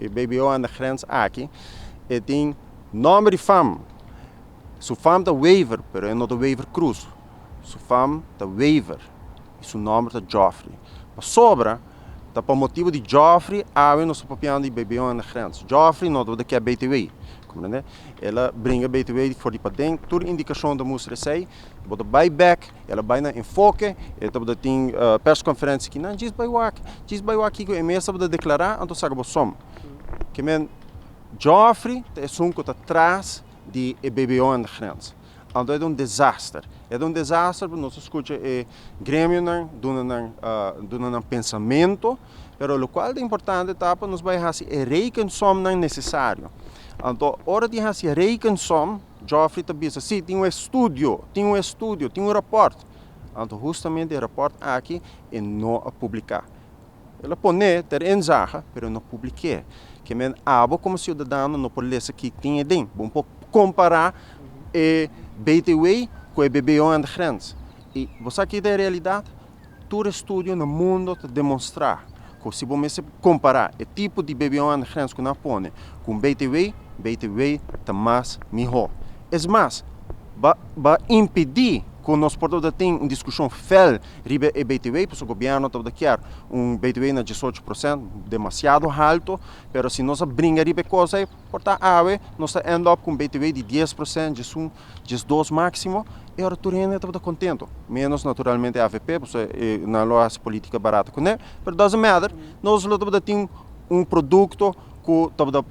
E BBO aan de grens aki, e tin nòmber di fam. Su fam ta Wever, pero e no ta Wever Croes. Su fam ta Wever i su nòmber ta Geoffrey. Pasobra ta pa motibu di Geoffrey awe nos ta papiando di BBO aan de grens. Geoffrey no tabata kier BTW. Komprende? El a bringa BTW for di paden. Tur indikashon ta mustra esei. Bo ta bai bek, el a bai na Enfoke, e tabata tin persconferentie kinan, djis bai wak, djis bai wak kiko e mes tabata deklará, anto saka bo som. Ke men Geoffrey ta esun ku ta tras di e BBO aan de grens. Anto e ta un desaster. E ta un desaster pasobra nos a skucha e gremionan duna nan duna nan pensamentu, pero lokual ta importante ta pa nos bai hasi e rekensomnan nesesario. Anto ora di hasi e rekensom, Geoffrey ta bisa, si, tin un estudio, tin un estudio, tin un rapòrt. Anto hustamente e rapòrt aki e no a publiká. El a pon'é ter inzage, pero e no publik'é. Ke men abo komo siudadano no por lesa ki tin aden. Bo no por kompará e BTW ku e BBO aan de grens. I bo sa ki ta e realidat? Tur estudio na mundo ta demonstrá ku si bo mester kompará e tipo di BBO aan de grens ku nan a pone ku un BTW, BTW ta mas mihó. Es mas, ba ba impidí ku nos por tabata tin un diskushon fel riba e BTW, pasobra gobièrnu tabata kier un BTW na 18%, demasiado halto, pero si nos a bringa riba e kos ei, por ta awe nos ta end up ku un BTW di 10%, 11, 12 máksimo, e ora tur hende tabata kontento, menos naturalmente avp, pasobra nan lo hasi polítika barata kuné, pero doesn't matter, nos lo tabata tin un produkto ku tabata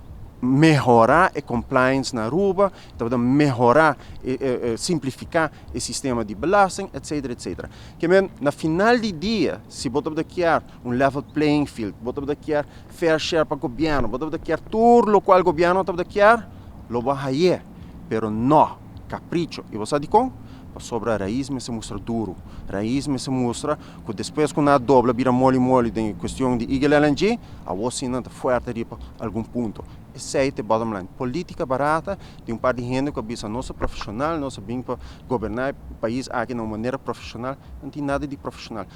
mehorá e compliance na Aruba, tabata mehorá e simplifiká e sistema di belasting, etcetera, etcetera. Ke men, na final di dia, si bo tabata kier un level playing field, bo tabata kier fair share pa gobièrnu, bo tabata kier tur lokual gobièrnu tabata kier, lo bo a haye. Pero no, kapricho. I bo sa dikon? Pasobra rais mester mustra duru. Rais mester mustra ku despues ku nan a dobla bira moli moli den e kuestion di Eagle LNG, awor si nan ta fuerte riba algun punto. Esei ta e bottom line. Politica barata di un par di hende ku a bisa nos ta profesional, nos a bin pa goberná e pais aki na un manera profesional, no tin nada di profesional.